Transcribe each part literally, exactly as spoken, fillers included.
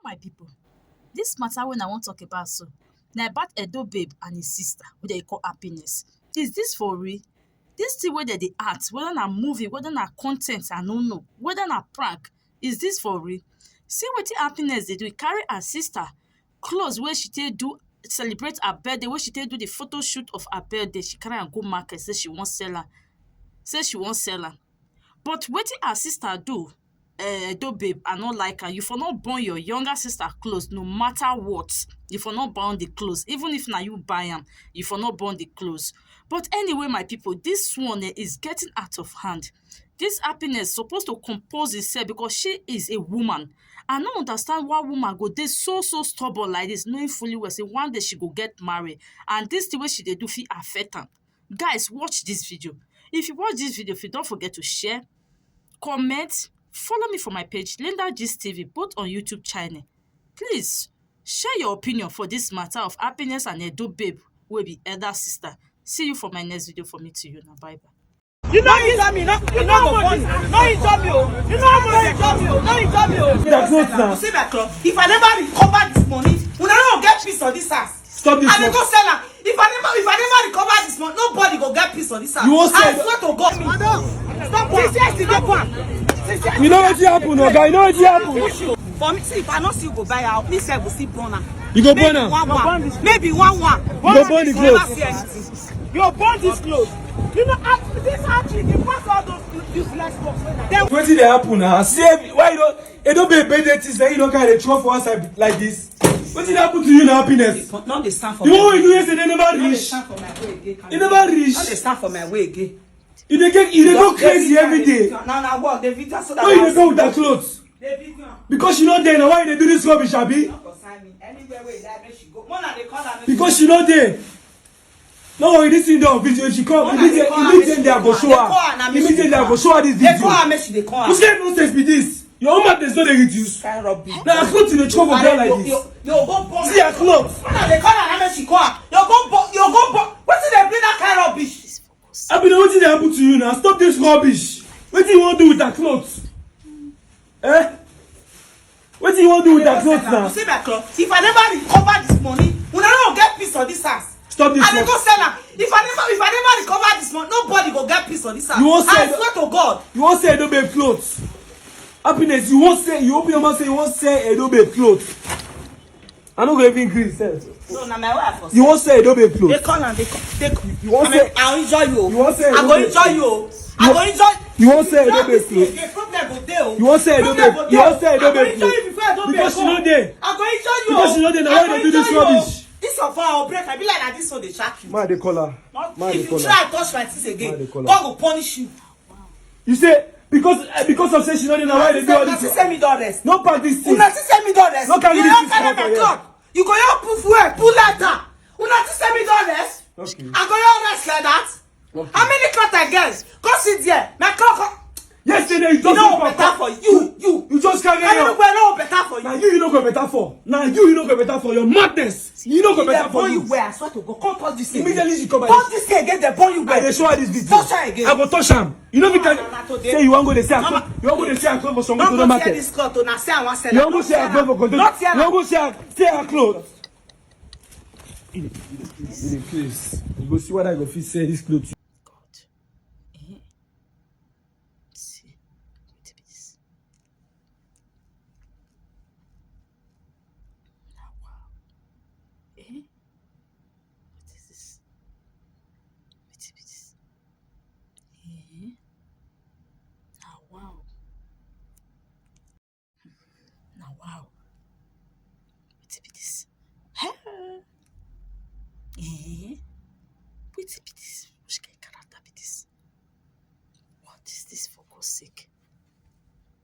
my people, this matter when I wan talk about so, na about Edo babe and his sister wey dem call Happiness. Is this for real? This thing wey dem dey act, whether na movie, whether na content, I no know, whether na prank, is this for real? See wetin Happiness dey do. He carry her sister clothes wey she take do celebrate her birthday, wey she take do the photo shoot of her birthday, she carry am go market, say she wan sell am, say she wan sell am. But wetin her sister do, eh, Edo babe, I no like am. You for no born your younger sister clothes, no matter what. You for no born the clothes, even if na you buy am, you for no born the clothes. But anyway, my people, this one, eh, is getting out of hand. This Happiness supposed to compose herself because she is a woman. I no understand why woman go dey so, so stubborn like this, knowing fully well say one day she go get married, and this thing wey she dey do fit affect am. Guys, watch this video. If you watch this video, if you don't forget to share, comment, follow me for my page, Linda Gist T V, both on YouTube channel. Please share your opinion for this matter of Happiness and Edo babe wey be elder sister. See you for my next video. For me to you now. Bye bye. You know you tell me, no, you know money. No, you tell me, oh. You know money. You tell me, oh. No, you tell me, oh. That's not now. You see my club. If I never recover this money, we don't get peace on this house. Stop this. I dey go sell am. If I never, if I never recover this money, nobody go get peace on this house. You won't sell. I swear to God. Madam, stop. Since yesterday, go on. Since yesterday. You know what happen, oga? You know what happen? For me, see, if I no see you go buy out, me sef go see burn am. You go burn am? Maybe one one. Maybe one one. You go burn the clothes. Never see anything. You burn this clothes. You know, act-, this outfit, you pass all those useless work. Then wetin dey happen now? See, every-, why you don't, you don't be a bad things that you don't carry throw for outside like this? Wetin dey happen to you now, Happiness? Not the stand for. You know what you do yesterday never reach. Not the stand for my way again. You never reach. Not the stand for my way again. You dey get, you dey go crazy every day. Now, now, work the video so that. Why you dey go with that clothes? The video. Because you not there now. Why you dey do this rubbish, abi? Not concern me. Anywhere where that make she go. Mona dey call her. Because you not there. No worry, this thing don video. If she come, immediately, immediately I go show her. Immediately I go show her this video. They call her, make she dey call her. Which kind of nonsense be this? Your own madness no dey reduce. Kind rubbish. Now I come to the trouble girl like this. You go born. See her clothes. Mona dey call her, make she call her. You go born. You go born. Wetin dey bring that kind rubbish? I be the wetin dey happen to you now. Stop this rubbish. Wetin you wan do with her clothes? Eh? Wetin you wan do with that clothes now? You see my cloth? If I never recover this money, una no go get peace on this house. Stop this. I dey go sell am. If I never, if I never recover this money, nobody go get peace on this house. You wan sell? I swear to God. You wan sell Edo babe clothes? Happiness, you wan sell? You open your mouth say you wan sell Edo babe clothes. I no go even gree sef. No, na my wife for. You wan sell Edo babe clothes? They call am, they call, they call. You wan sell? I go enjoy you. You wan sell? I go enjoy you. I go enjoy. You wan sell Edo babe clothes? The problem go dey o. You wan sell Edo babe? You wan sell Edo babe clothes? Because she no dey. I go enjoy you. Because she no dey, na why you dey do this rubbish? This of our break, I be like na this one dey shock you. Ma dey call her. Ma dey call her. If you try touch my things again, God go punish you. You say because, eh, because of say she no dey, na why you dey do all this? Una see say me don rest. No pack this thing. Una see say me don rest. No carry this thing comot for here. You go your poof well, pull letter. Una see say me don rest. Okay. I go your rest like that. Okay. How many cloth I get? Go sit there. My cloth. Yesterday you just no better for you. You, you just carry your. No better for you. Now you, you no go better for. Now you, you no go better for your madness. You no go better for you. Well, I swear to God, come touch this thing. Immediately she come back. Touch this thing again, they burn you well. I dey show her this video. Touch her again. I go touch am. You no fit tell say you wan go dey sell her cloth. You wan go dey sell her cloth for some Contodo market. This cloth, una say I wan sell. You wan go sell her cloth for Contodo. You wan go sell her, sell her clothes. You dey craze. You go see what I go fit sell this cloth. God. Eh? See, wetin be this? Now, wow. Eh? What is this? Wetin be this? Eh? Now, wow. Now, wow. Wetin be this? Huh? Eh? Wetin be this? Which kind character be this? What is this, for God's sake?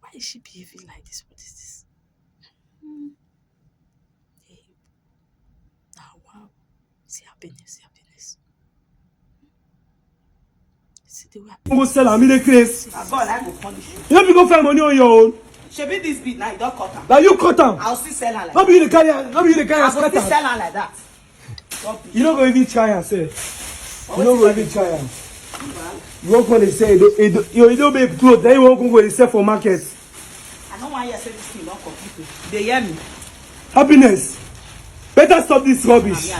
Why is she behaving like this? What is this? Hmm. Hey. Ah, wow. See Happiness, see Happiness. See the way I go sell am, you dey craze. Na God, I go punish you. You no fit go find money on your own. Shebi this beat now, you don cut am. Now you cut am. I'll still sell am like that. No be you dey carry am, no be you dey carry am scatter. I go still sell am like that. You no go even try am sef. You no go even try am. You wan come dey sell Edo, Edo, your Edo babe cloth, then you wan come go dey sell for market. I no wan hear say this thing don complete o. You dey hear me? Happiness, better stop this rubbish.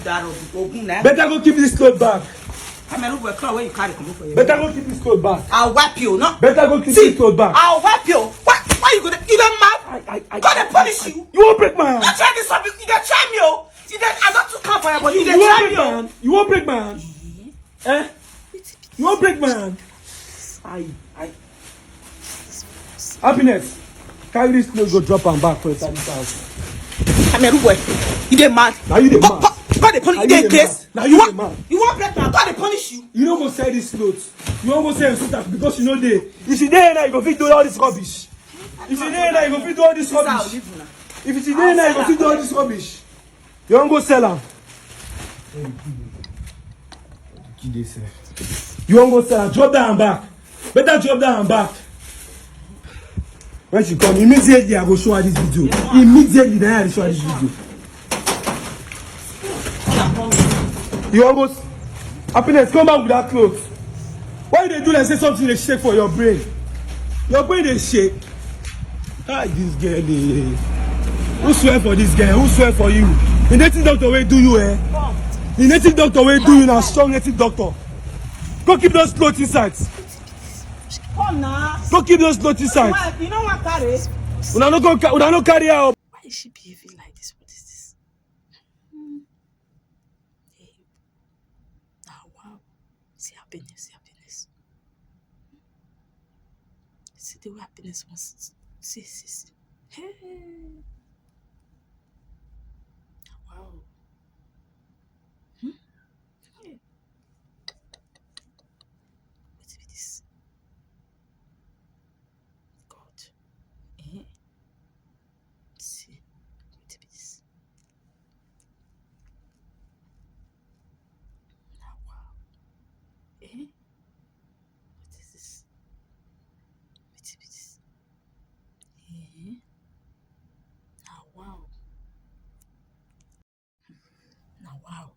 Better go keep this cloth back. Better go keep this cloth back. I'll wipe you. Not, better go keep this cloth back. I'll wipe you. Why, why you go? You don't mad? I, I, I, God, I punish you. You won't break my hand. Don't try this. You don't try me. Oh. You don't, I don't too come for your body. You don't try me. Oh. You won't break my hand. Eh? You won't break my hand. I, I. Happiness, carry this clothes, go drop am back for inside this house. Kameru boy, you dey mad? Now you dey mad. God dey punish you. Dey case. Now you dey mad. You wan break my hand? God dey punish you. You no go sell this clothes. You wan go sell your sister because you no dey. If you dey here now, you go fit do all this rubbish. If you dey here now, you go fit do all this rubbish. If you dey here now, you go fit do all this rubbish. You wan go sell am? You wan go sell am? Drop that hand back. Better drop that hand back. When she come, immediately I go show her this video. Immediately, then I show her this video. You wan go s- Happiness, come back with that cloth. Why you dey do like say something dey shake for your brain? Your brain dey shake. Ah, this girl dey. Who swear for this girl? Who swear for you? The native doctor wey do you, eh? The native doctor wey do you na strong native doctor. Go keep those clothes inside. Come now. Go keep those clothes inside. You know what carry? Una no go ca- una no carry her up. Why is she behaving like this? What is this? Hmm. Hey. Ah, wow. See happiness, see happiness. See the way happiness wants. See, see, see. Hey. Wow. Hmm? Hey. What is this? God. Eh? See, what is this? Now, wow. Eh? What is this? What is this? Eh? Now, wow. Now, wow.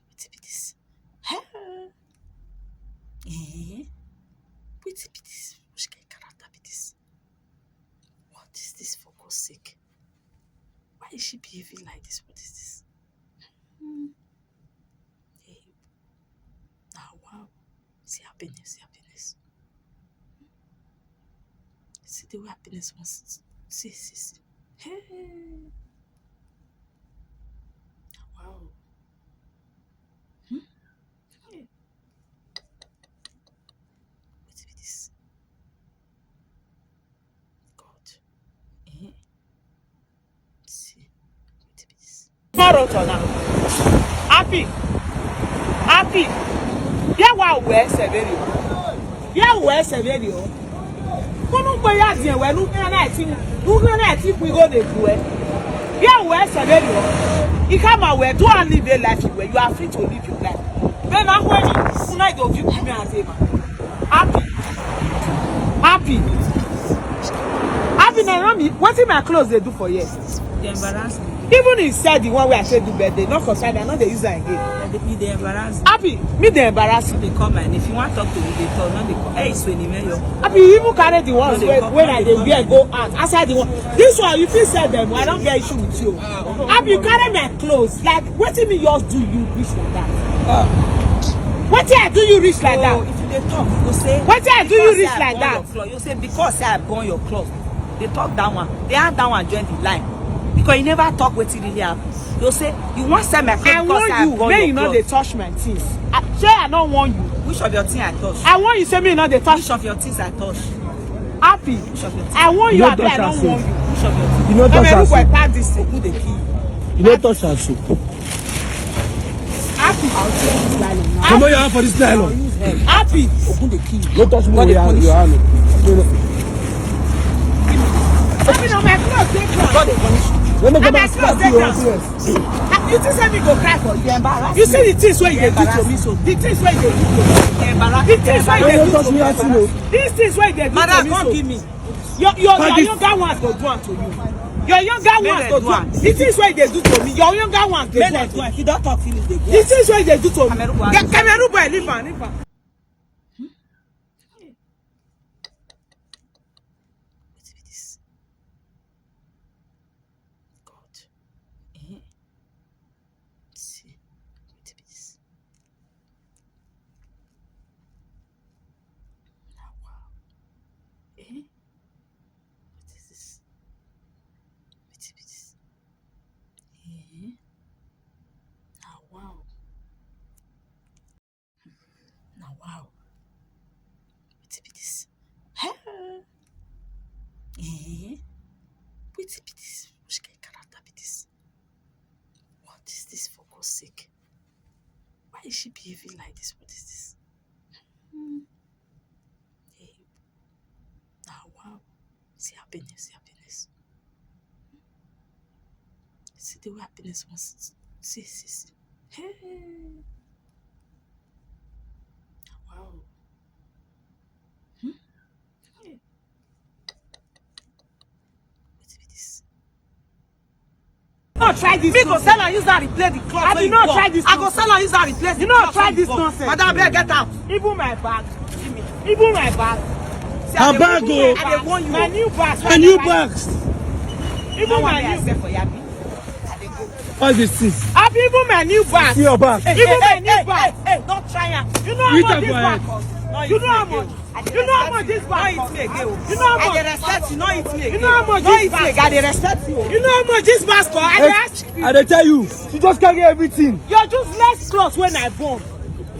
What is this? Huh? Eh? What is this? Which kind of character be this? What is this, for God's sake? Why is she behaving like this? What is this? Hmm. Hey. Ah, wow. See happiness, see happiness. See the way happiness wants. See, see, see. Hey. Ah, wow. Hmm? Hey. What is this? God. Eh? See. What is this? Tomorrow to now. Happy. Happy. Bịa wa wee sebere o. Bịa wee sebere o. Kunu mgbe ya dị ewe n'ugwu na-eti n'ugwu na-eti ikwu igo na-ekwu e. Bịa wee sebere o. Ị ka ma wee do and live a life where you are free to live your life. Then now when you una go view me as a man. Happy. Happy. Happy na me. Wetin my clothes dey do for here? They embarrass me. Even if said the one wey I say do birthday, not concern, I no dey use am again. They, they embarrass me. Happy, me dey embarrass you. They call my name. If you want talk to me, they talk. No, they call. Hey, it's when you Happy, you even carry the ones wey wey I dey wear go out. Outside the one. This one, you fit sell them. I don't get issue with you. Happy, you carry my clothes. Like, wetin me yours do you reach like that? Wetin I do you reach like that? Oh, if you dey talk, you go say, wetin I do you reach like that? You say, because say I burn your cloth. They talk that one. They add that one join the line. Because you never talk wetin really happen. You say, you wan sell my cloth because say I burn your cloth. I warn you, make you no dey touch my things. I, say I no warn you. Which of your thing I touch? I warn you, say me no dey touch. Which of your things I touch? Happy. Which of your things? I warn you, abi I no warn you. Which of your things? You no touch am so. Ogun dey kill you. You no touch am so. Happy. Comot your hand for this nylon. Happy. Ogun dey kill you. No touch me with your hand. Happy, na my clothes dey ground. God dey punish you. Let me go back to your place. Ah, you think say me go cry for you? You see the things wey you dey do to me so. The things wey you dey do to me. The things wey you dey do to me. These things wey you dey do to me so. Madam, come give me. Your your your younger ones go do am to you. Your younger ones go do am. The things wey you dey do to me, your younger ones dey do am to you. If you don talk finish, dey go. The things wey you dey do to me. Cameroon boy, leave am, leave am. Wetin be this? Wetin be this? Which kind character be this? What is this, for God's sake? Why is she behaving like this? What is this? Hmm. Hey. Ah, wow. See happiness, see happiness. See the way happiness wants. See, see, see. Hey. Wow. Hmm? Hey. Wetin be this? No, try this. Me go sell and use that replace the cloth. I did not try this. I go sell and use that replace. You know, try this nonsense. Madam, abeg, get out. Even my bag. Even my bag. Her bag o. I dey warn you. My new bag. Her new bag. Even my new bag. All these things. Abi, even my new bag. See your bag. Even my new bag. Hey, don't try am. You know how much this bag cost? You know how much? You know how much this bag cost? You know how much? I dey respect you, no eat me again. You know how much this bag cost? I dey respect you. You know how much this bag cost? I dey ask you. I dey tell you, she just carry everything. Your useless clothes when I born.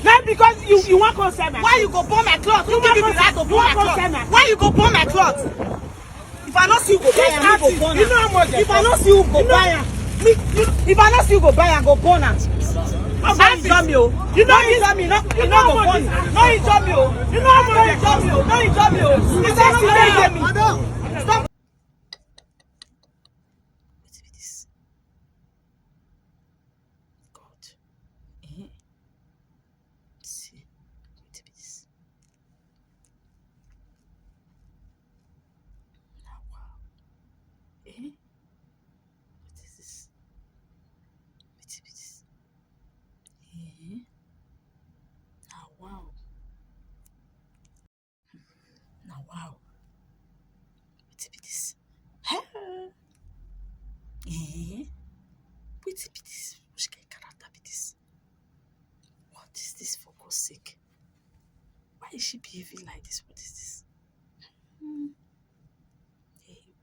Not because you, you want come sell my clothes. Why you go burn my clothes? You give me right to burn my clothes. Why you go burn my clothes? If I no see you go buy am, me go burn am. You know how much? If I no see you go buy am, me, you, if I no see you go buy am, go burn am. No injure me o. You no injure me. No, you no go burn. No injure me o. You know how much? No injure me o. No injure me o. If I see you, no injure me. Stop. Wetin be this? God. Eh? See. Wetin be this? Na wow. Eh? What is this? Wetin be this? Eh? Na wow. Na wow. Wetin be this? Hey! Eh? Wetin be this? Which kind character be this? What is this, for God's sake? Why is she behaving like this? What is this? Hmm. Hey.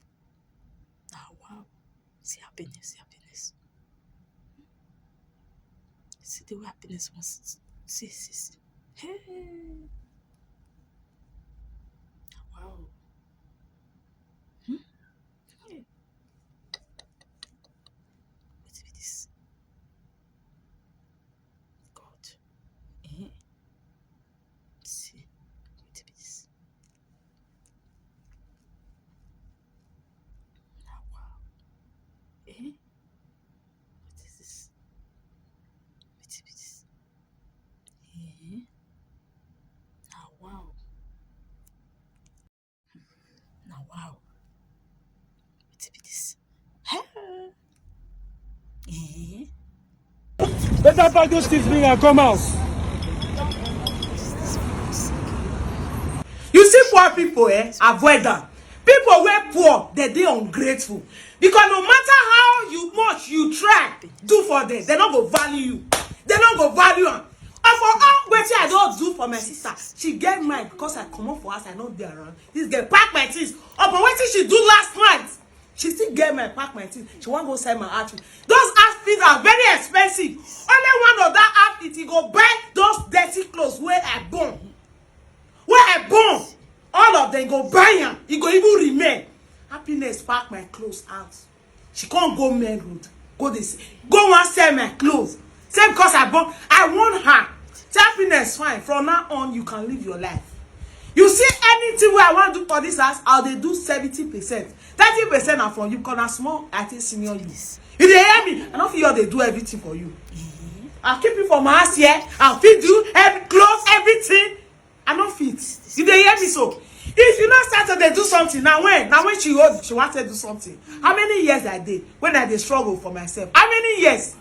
Ah, wow. See happiness, see happiness. See the way happiness wants. See, see, see. Hey. Wow. Hmm? Hey. Wetin be this? God. Eh? See. Wetin be this? Na wow. Eh? What is this? Wetin be this? Eh? Na wow. Na wow. Wetin be this? Hey. Eh? Better pack those things, bring and come out. You see poor people, eh? Avoid them. People wey poor, they dey ungrateful. Because no matter how you much you try do for them, they no go value you. They no go value am. And for all wetin I don do for my sister, she get mind because I comot for house, I no dey around. This girl pack my things. Upon wetin she do last night, she still get mind pack my things. She wan go sell my outfit. Those outfits are very expensive. Only one of that outfit, e go buy those dirty clothes wey I burn. Wey I burn. All of them go buy am. E go even remain. Happiness pack my clothes out. She can't go main road. Go this. Go and sell my clothes. Say because I bought, I want her. Say, Happiness, fine. From now on, you can live your life. You see, anything where I want to do for this house, I'll they do seventy percent. Thirty percent are from you because I'm small, I think senior you. You dey hear me? I don't feel they do everything for you. I'll keep you for my house here. I'll feed you, every clothes, everything. I no fit. You dey hear me so? If you no start to dey do something, now when? Now when she old, she want to do something. How many years I dey when I dey struggle for myself? How many years?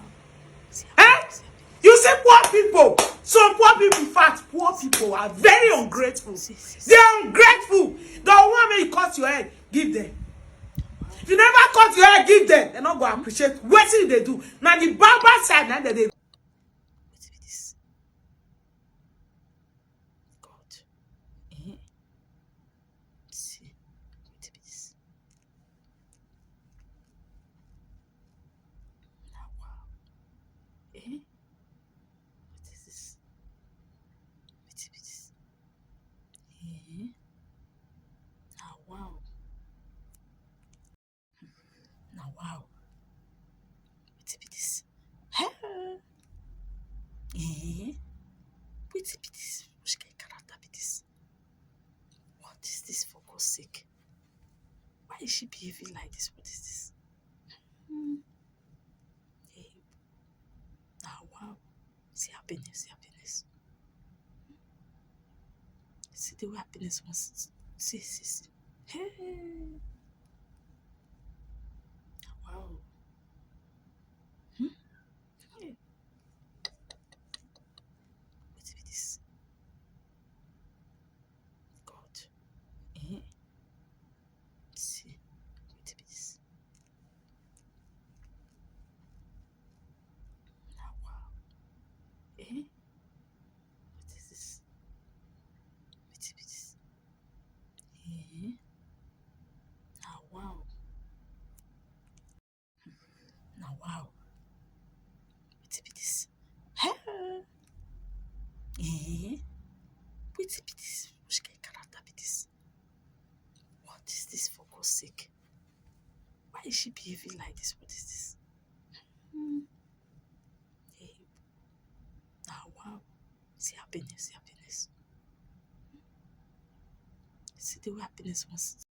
Eh? You see poor people. Some poor people, in fact, poor people are very ungrateful. They are ungrateful. The one wey you cut your head, give them. If you never cut your head, give them. They no go appreciate wetin you dey do. Now the bad bad side, now they dey. Wetin be this? God. Eh? See. Wetin be this? Na wow. Eh? What is this? Wetin be this? Eh? Na wow. Now, wow. Wetin be this? Hey! Eh? Wetin be this? Which kind character be this? What is this, for God's sake? Why is she behaving like this? What is this? Hmm. Hey. Ah, wow. See happiness, see happiness. See the way happiness wants. See, see, see. Hey. Wow. Hmm? Hey. Wetin be this? God. Eh? See. Wetin be this? Now, wow. Eh? What is this? Wetin be this? Eh? Now, wow. Now, wow. Wetin be this? Hey! Eh? Wetin be this? Which kind character be this? What is this, for God's sake? Why is she behaving like this? What is this? Hmm. Hey. Ah, wow. See happiness, see happiness. See the way happiness wants.